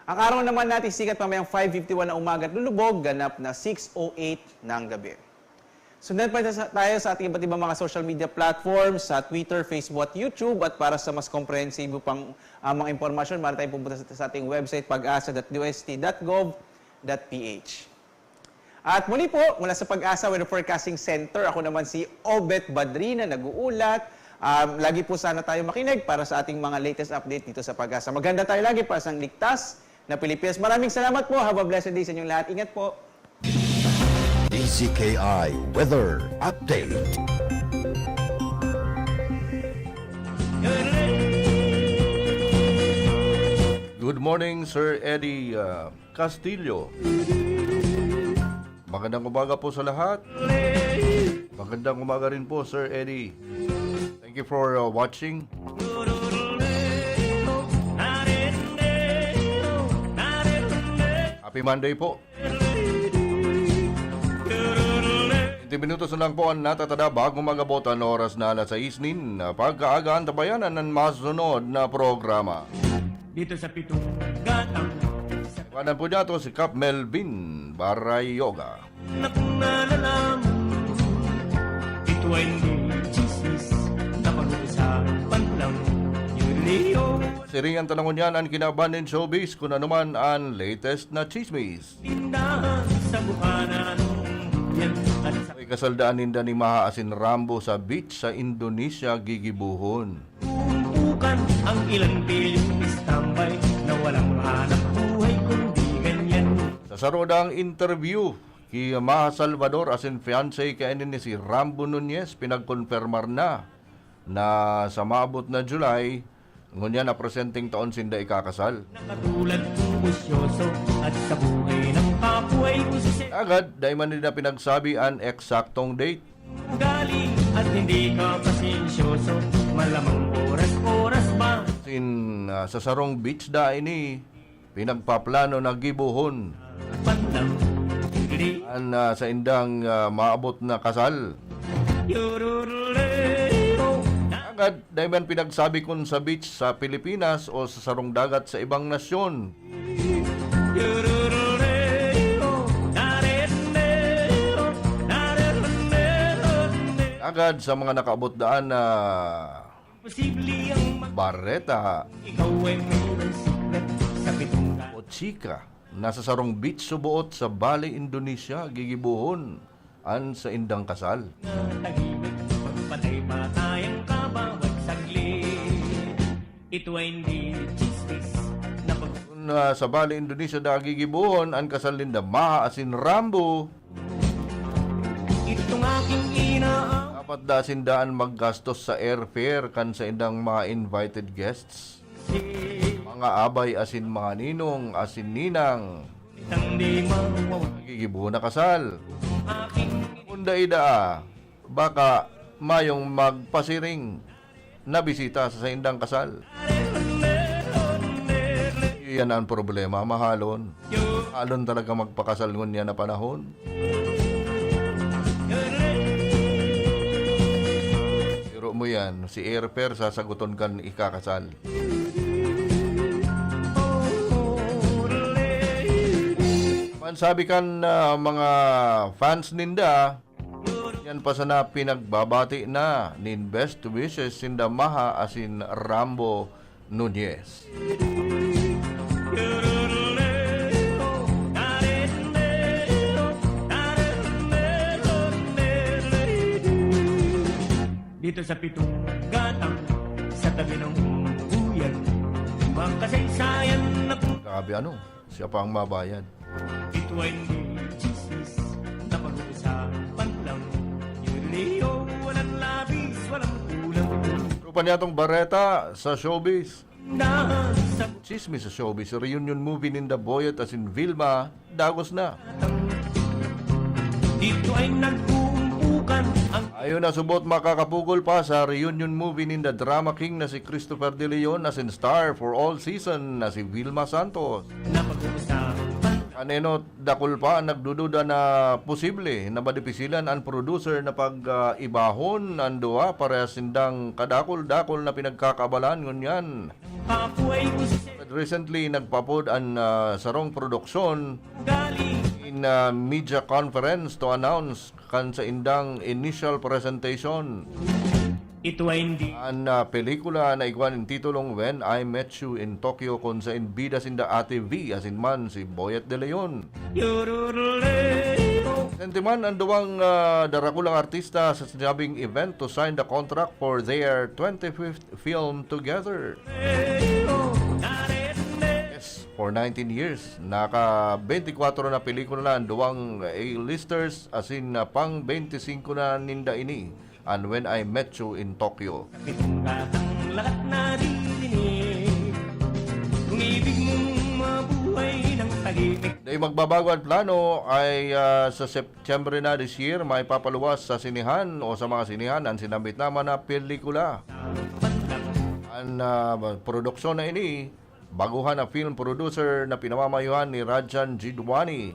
Ang araw naman natin sikat mamayang five fifty-one na umaga at lulubog, ganap na six oh eight ng gabi. Sundan pa sa, tayo sa ating iba't ibang mga social media platforms, sa Twitter, Facebook at YouTube. At para sa mas komprehensibo pang, ah, mga impormasyon, maaari tayong pumunta sa, sa ating website, pag asa dot d o s t dot gov dot p h. At muli po, mula sa Pag-asa Weather Forecasting Center, ako naman si Obet Badri na nag-uulat. Um, lagi po sana tayo makinig para sa ating mga latest update dito sa Pag-asa. Maganda tayo lagi para sa ligtas na Pilipinas. Maraming salamat po. Have a blessed day sa inyong lahat. Ingat po. D Z K I Weather Update. Good morning, Sir Eddie, uh, Castillo. Magandang umaga po sa lahat. Magandang umaga rin po, Sir Eddie. Thank you for, uh, watching. Happy Monday po. Twenty minutos na lang po ang natatada bago mag-abot ang oras na alas sais nin pagkaaga. Antabayanan ang masunod na programa. Dito sa Pitong Gatang. Iwanan po niya to si Kap Melvin Barayoga. Na kung nalalaman, ito ay hindi chismis na pag-uusapan lang. Yun, Leo. Siring ang tanong niyan, ang kinaban nin showbiz, kung ano man ang latest na chismis. Tindahan sa Bukana, yan at sa May kasaldaan ninda ni Maha asin Rambo sa beach sa Indonesia, gigibuhon. Tumpukan ang ilang pilyong standby na walang hanap buhay kundi ganyan. Sa sarudang interview ki Maha Salvador asin fiancé kaini ni si Rambo Nunez, pinagkonpermar na na sa maabot na July, Ngunyan na presenteng taon sinda ikakasal. Nakatulad kong busyoso at sa buhay ng kapwa ay busisi. Agad, dai man nila pinagsabi an eksaktong date. Ugali at hindi ka pasensyoso, malamang oras-oras ba? Sin, ah, sa sarong beach da ini, pinagpaplano na gibohon. Panlang. An, ah, saindang, ah, maabot na kasal. Yururuleo. Agad, dai man pinagsabi kun sa beach sa Pilipinas o sa sarong dagat sa ibang nasyon. Agad sa mga nakaabot daan na bareta o chika, nasa sarong beach suboot sa Bali, Indonesia, gigibohon an saindang kasal. Tahimik, magpatay-patay ang kabawat saglit. Ito ay hindi chismis na pag- Kun, ah, sa Bali, Indonesia, da gigibohon an kasal ninda Maha asin Rambo. Itong aking ina. Dapat da sinda an maggastos sa airfare kan saindang mga invited guests. Mga abay asin mga ninong asin ninang. Itang di mawawag. Gigibo na kasal. Aking Kung dai daa, baka mayong magpasiring na bisita sa saindang kasal. Iyan ang problema, mahalon. Mahalon talaga magpakasal ngunyan na panahon. Biro mo yan, si airfare sasaguton kan ikakasal. Man sabi kan, ah, mga fans ninda, yan pa sana pinagbabati na nin best wishes sinda Maha asin Rambo Nunez. Dito sa pitong gatang, sa tabi ng buyan, makasaysayan na po. Grabe, ano? Siya pa ang mabayad. Ito ay hindi chismis na pag-uusapan lang. Yung Leo, walang labis, walang kulang. Tropa niya tong bareta sa showbiz. Dahan sa Chismis sa showbiz, reunion movie ninda Boyet asin Vilma, dagos na. Dito ay nag-uumpukan ang Ayon na subot, makakapugol pa sa reunion movie ninda drama king na si Christopher De Leon asin star for all season na si Vilma Santos. Napag-uusapan. An enot, dakul pa an nagdududa na posible na madipisilan an producer na pag, ah, ibahon an duwa parehas sindang kadakul-dakul na pinagkakaabalahan ngunyan. Kapoy ko sa But recently, nagpaapod an, ah, sarong produksyon Galing. in, ah, media conference to announce kan saindang initial presentation. Ito ay hindi. An, ah, pelikula na igwa nin titulong When I Met You in Tokyo, kun sain bida sinda Ate V asin man si Boyet De Leon. Yururuleo. Sentiman an duwang, ah, darakulang artista sa sinabing event to sign the contract for their twenty-fifth film together. Yes, for nineteen years, naka bentikwatro na pelikula na an duwang A-listers, asin na pang benti singko na ninda ini, an When I Met You in Tokyo. Pitong gatang lahat naririnig. Kung ibig mong mabuhay ng tahimik. Dai magbabago an plano ay, ah, sa Sep-, Siyempre na this year, maipapaluwas sa sinehan o sa mga sinehan an sinambit naman na pelikula. An, ah, produksyon na ini, baguhan na film producer na pinamamayohan ni Rajan Jidwani.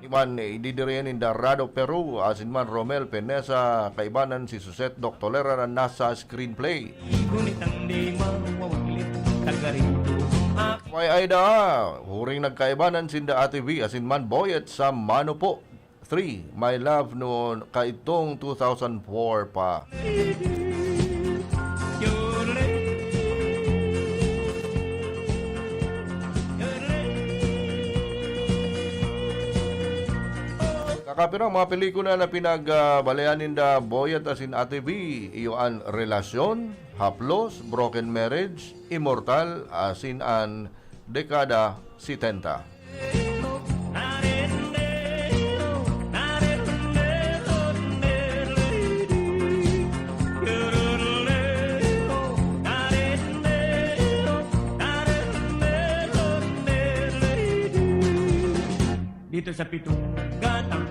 Ini man, eh, ididirihan ninda Rado Peru, asin man Romel Penesa, kaibanan si Suzette Doc Tolera na nasa screenplay. Ngunit ang di mawawaglit, taga rito ang aking May Aida, huring nagkaibanan sinda Ate V asin man Boyet sa Mano Po three, My Love noon kaitong two thousand four pa. Kakapirang mga pelikula na pinagbalean ninda Boyet asin Ate V, iyo an Relasyon, Haplos, Broken Marriage, Immortal, asin an Dekada setenta. Ito sa pitong gatang.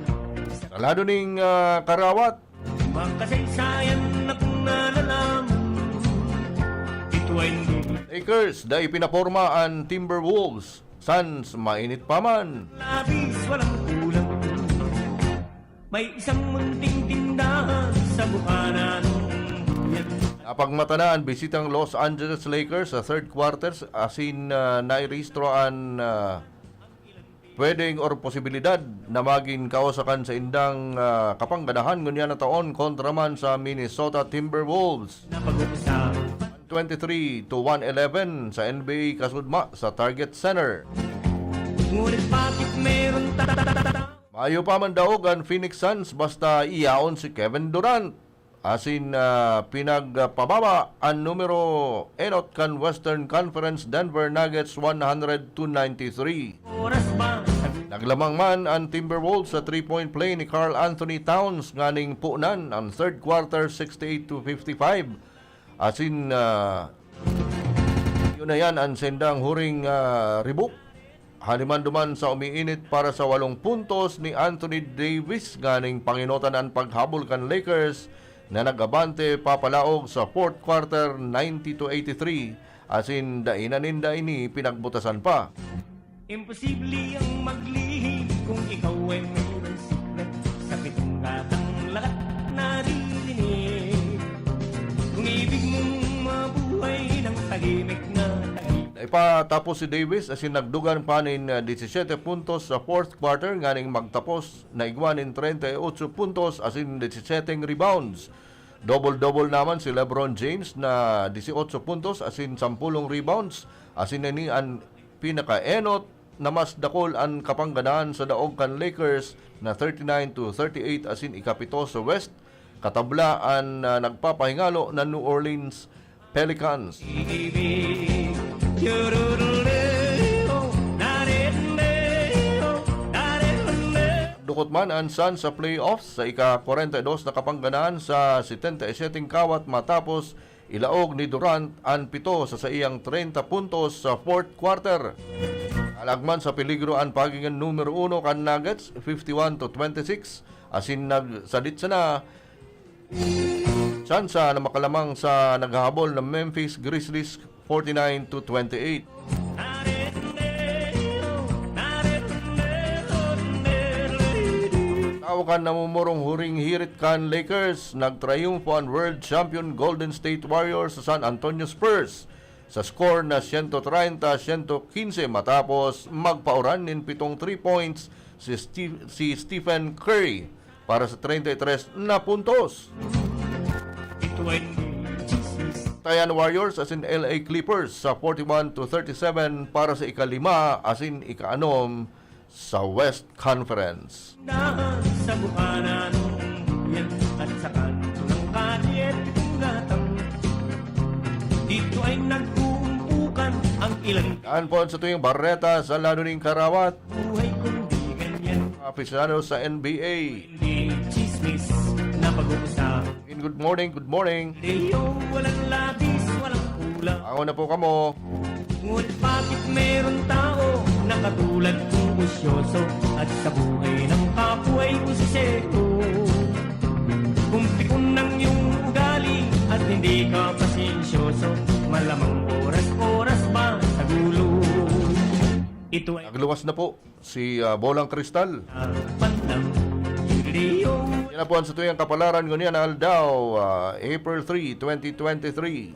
Sa lado ning ah, karawat, Makasaysayan na kung nalalaman. Ito ay hindi Lakers, dai pinaporma an Timberwolves. Suns, mainit pa man. Labis, walang kulang. May isang munting tindahan sa bukana nung yan. Napagmata na an bisitang Los Angeles Lakers sa third quarters, asin ah, nairehistro an ah, pwedeng or posibilidad na magin kaosakan sa indang ah, kapangganahan ngunyan na taon kontra man sa Minnesota Timberwolves. Napag-umpisa. Twenty-three to one eleven sa N B A kasudma sa Target Center. Ngunit bakit meron ta- Mayo pa man daog an Phoenix Suns basta iyaon si Kevin Durant. Asin ah, pinagpababa an numero enot kan Western Conference Denver Nuggets one hundred to ninety-three. Oras ba? Naglamang man an Timberwolves sa three-point play ni Karl Anthony Towns nganing punan an third quarter sixty-eight to fifty-five. Asin ah, yun na yan an sendang huring ah, rebook. Haliman duman sa umiinit para sa walong puntos ni Anthony Davis nganing panginotan an paghabol kan Lakers na nag-abante papalaog sa fourth quarter ninety to eighty-three, asin dai na ninda ini pinagbutasan pa. Imposible ang maglihim kung ikaw ay mayroon siklat sa pitong gatang lahat naririnig. Kung ibig mong mabuhay ng tahimik na tahimik. Naipatapos si Davis asin nagdugan pa nin ah, disisyete puntos sa fourth quarter nganing magtapos na igwa nin treinta y ocho puntos asin disisyete rebounds. Double-double naman si LeBron James na disiotso puntos asin sampolong rebounds, asin ini an pinakaenot na mas dakul an kapangganahan sa daog kan Lakers na thirty-nine to thirty-eight asin ikapito sa West, katabla an ah, nagpapahingalo na New Orleans Pelicans. Dukot man an Suns sa playoffs sa ika-kwarenta y dos na kapangganahan sa setenta y sete kawat matapos ilaog ni Durant an pito sa saiyang treinta puntos sa fourth quarter. Alagman sa peligro an pagiging numero uno kan Nuggets, fifty-one to twenty-six, asin nagsadit sana tsansa na makalamang sa naghahabol na Memphis Grizzlies, forty-nine to twenty-eight. Tawo kan namumurong huring hirit kan Lakers, nagtrayumfo an world champion Golden State Warriors sa San Antonio Spurs sa score na sento treinta sento quince matapos magpauran nin pitong three points si, Steve, si Stephen Curry para sa treinta y tres na puntos. Ito ay chismis. Tayan Warriors asin L A Clippers sa forty-one to thirty-seven para sa ikalima asin ikaanom sa West Conference. Dahan sa bukana nung yan at sa kanto ng kalye pitong gatang. Dito ay nagkuumpukan ang ilang Daan po sa tuyang bareta sa lado ning karawat. Buhay kundi ganyan. Aficionado sa N B A. Hindi chismis na pag-uusap. In good morning, good morning. Leo, walang labis, walang kulang. Ako na po kamo. Ngunit bakit meron tao na katulad kong busyoso at sa buhay ng kapwa ay busisero? Kung pikon ng iyong ugali at hindi ka pasensyoso, malamang oras-oras ba sa gulo? Ito ay Nagluwas na po si ah, Bolang Kristal. Pandang Leo. Yan na po ang satuyang kapalaran ngunyan na aldaw, ah, April three, twenty twenty-three.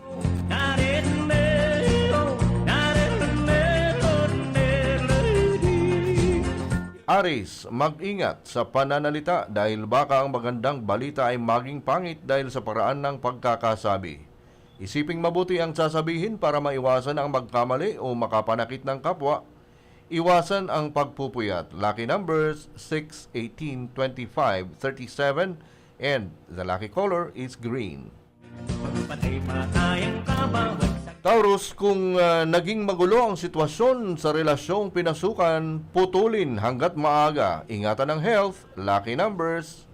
Aries, mag-ingat sa pananalita dahil baka ang magandang balita ay maging pangit dahil sa paraan ng pagkakasabi. Isiping mabuti ang sasabihin para maiwasan ang magkamali o makapanakit ng kapwa. Iwasan ang pagpupuyat. Lucky numbers six, eighteen, twenty-five, thirty-seven, and the lucky color is green. Patay-patay ang kabawat sa Taurus, kung ah, naging magulo ang sitwasyon sa relasyong pinasukan, putulin hanggat maaga. Ingatan ang health. Lucky numbers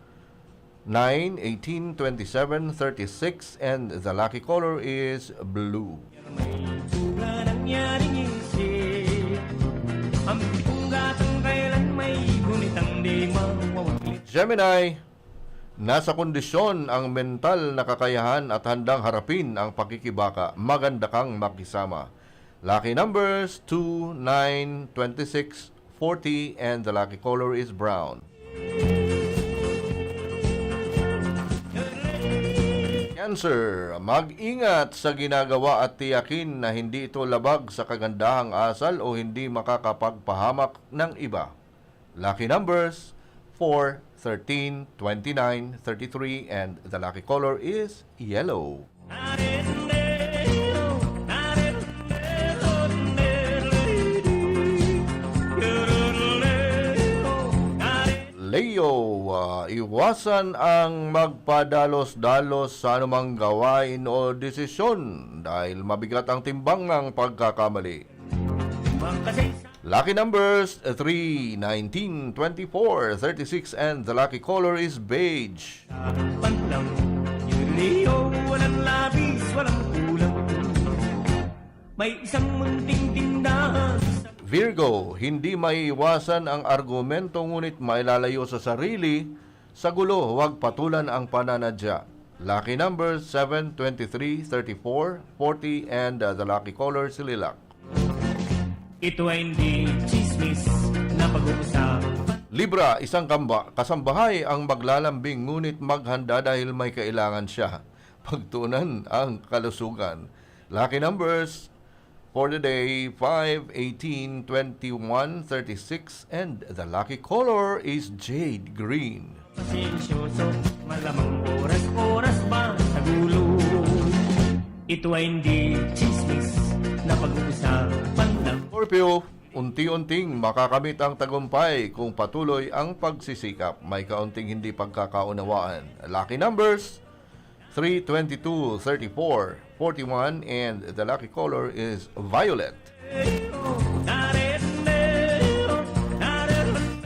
nine, eighteen, twenty-seven, thirty-six, and the lucky color is blue. May bunga nangyaring isip. Ang pitong gatang kailan may Gemini, nasa kondisyon ang mental na kakayahan at handang harapin ang pakikibaka. Maganda kang makisama. Lucky numbers two, nine, twenty-six, forty, and the lucky color is brown. Cancer, mag-ingat sa ginagawa at tiyakin na hindi ito labag sa kagandahang asal o hindi makakapagpahamak ng iba. Lucky numbers four, thirteen, twenty-nine, thirty-three, and the lucky color is yellow. Leo, ah, iwasan ang magpadalos-dalos sa anumang gawain o desisyon dahil mabigat ang timbang ng pagkakamali. Lucky numbers three, nineteen, twenty-four, thirty-six, and the lucky color is beige. Panlang, Leo, walang labis, walang kulang. May isang munting tindahan sa Virgo, hindi maiiwasan ang argumento ngunit mailalayo sa sarili. Sa gulo, huwag patulan ang pananadya. Lucky numbers seven, twenty-three, thirty-four, forty, and, uh, the lucky color, sililak. Ito ay hindi chismis na pag-uusapan. Libra, isang kamba, kasambahay ang maglalambing ngunit maghanda dahil may kailangan siya. Pagtuunan ang kalusugan. Lucky numbers for the day, five, eighteen, twenty-one, thirty-six, and the lucky color is jade green. Pasensyoso, malamang oras-oras ba sa gulo. Ito ay hindi chismis na pag-uusapan lang. Scorpio, unti-unting makakamit ang tagumpay kung patuloy ang pagsisikap. May kaunting hindi pagkakaunawaan. Lucky numbers, three, twenty-two, thirty-four, forty-one, and the lucky color is violet.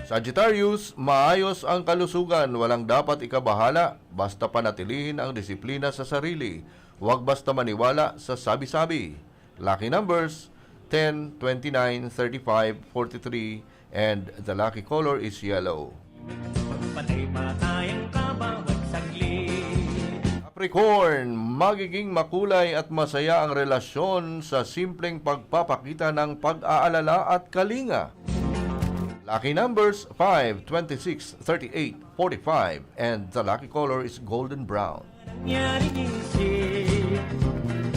Sagittarius, maayos ang kalusugan, walang dapat ikabahala, basta panatilihin ang disiplina sa sarili. Huwag basta maniwala sa sabi-sabi. Lucky numbers, ten, twenty-nine, thirty-five, forty-three, and the lucky color is yellow. Magpatay-patay ang kabawat saglit. Capricorn, magiging makulay at masaya ang relasyon sa simpleng pagpapakita ng pag-aalala at kalinga. Lucky numbers, five, twenty-six, thirty-eight, forty-five, and the lucky color is golden brown. Nangyaring isip,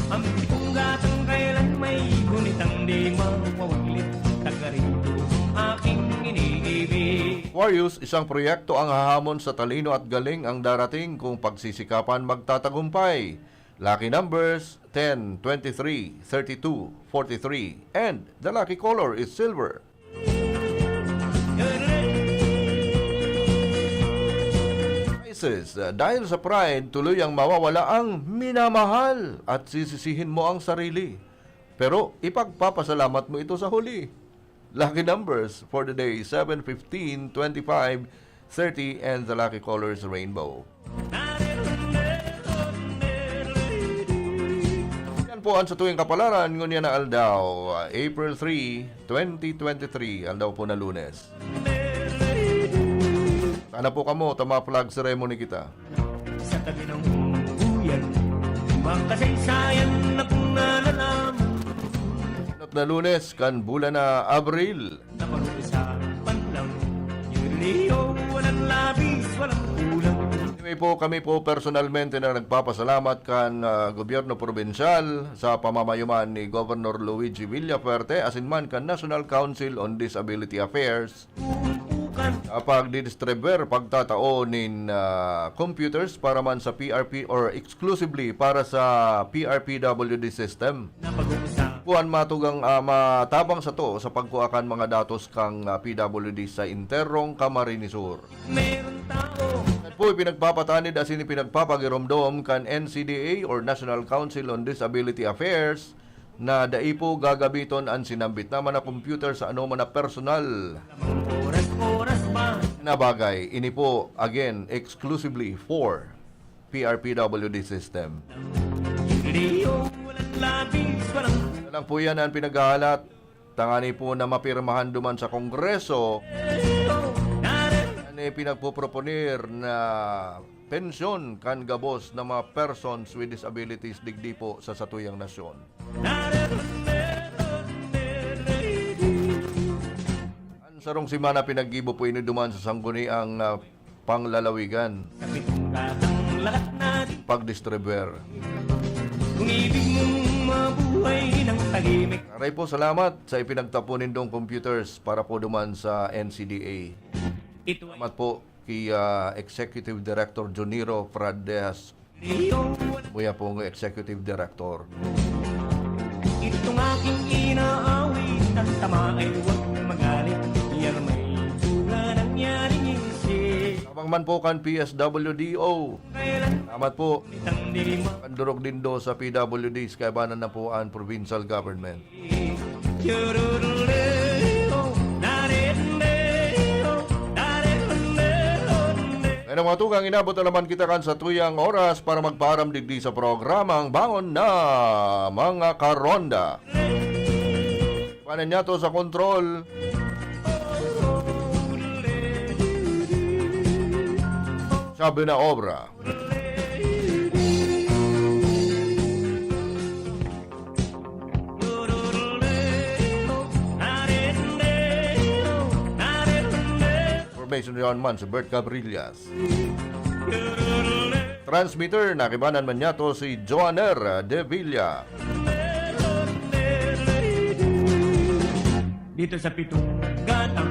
ang pitong gatang kailan may gunitang di mawawaglit, taga rito ang aking iniibig. Aquarius, isang proyekto ang hahamon sa talino at galing ang darating kung pagsisikapan magtatagumpay. Lucky numbers, ten, twenty-three, thirty-two, forty-three, and the lucky color is silver. Pisces, ah, dahil sa pride, tuloy ang mawawala ang minamahal at sisisihin mo ang sarili. Pero ipagpapasalamat mo ito sa huli. Lucky numbers for the day, seven, fifteen, twenty-five, thirty, and the lucky color is rainbow. Yan po ang sa tuwing kapalaran, ngunyan na aldaw, April three, twenty twenty-three, aldaw po na Lunes. Sana po kamo, ta ma-flag ceremony kita. Sa tabi ng buyan, makasaysayan na kung nalalaman. Inot na Lunes, kan bulan na Abril. Na pag-uusapan lang, yung Leo, walang labis, walang kulang. Anyway po, kami po personalmente na nagpapasalamat kan, ah, gobyerno probinsyal sa pamamayuman ni Governor Luigi Villafuerte, asin man kan National Council on Disability Affairs, sa pagdidistribuer, pagtatao nin, ah, computers para man sa P R P or exclusively para sa P R P W D system. Napag-uusap. Kuan matugang, ah, matabang sato sa pagkua kan mga datos kan, ah, P W D sa Enterrong Camarines Sur. Meron tao. At po ipinagpapatanid asin ipinagpapagiromdom kan N C D A or National Council on Disability Affairs na dai po gagamiton an sinambit naman na computer sa anoman na personal Oras-oras ba? Na bagay. Ini po, again, exclusively for P R P W D system. Leo, walang labis, walang Ito lang po yan ang pinaghahalat. Tangani po na mapirmahan duman sa Kongreso. Leo, nare- Ang Pinagpoproponer na pensyon kan gabos na mga persons with disabilities digdi po sa satuyang nasyon. An sarong semana pinaggibo po ini duman sa sangguniang, ah, panglalawigan. Pagdistribuer. Kung ibig mong mabuhay ng tahimik. Aray po, salamat sa ipinagtapon nindong computers para po duman sa N C D A. Ito ay Salamat po kay, ah, Executive Director Juniro Pradeas. Iyo. Muya pong Executive Director. Itong aking inaawit, ang tama ay huwag magalit. Yan may bunga ng yaring isip. Tabang man po kan P S W D O. Kailan Salamat po. Itang diri mo. Pandurog dindo sa P W Ds, kaibanan na po ang provincial government. Ngayon, mga tugang, inabot na naman kita kan satuyang oras para magpaaram digdi sa programang Bangon na, mga Karonda. Panan niya to sa kontrol. Sabi na obra. Information yaon man si Bert Cabrillas. Transmitter, nakibanan man niya to si Joaner de Villa. Dito sa pitong gatang,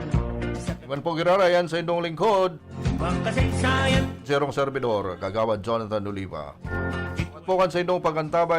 sa Iwan po girarayan sa indong lingkod. Ang kasaysayan. Serong servidor, Kagawad Jonathan Oliva. At po kan sa indong pagkantabay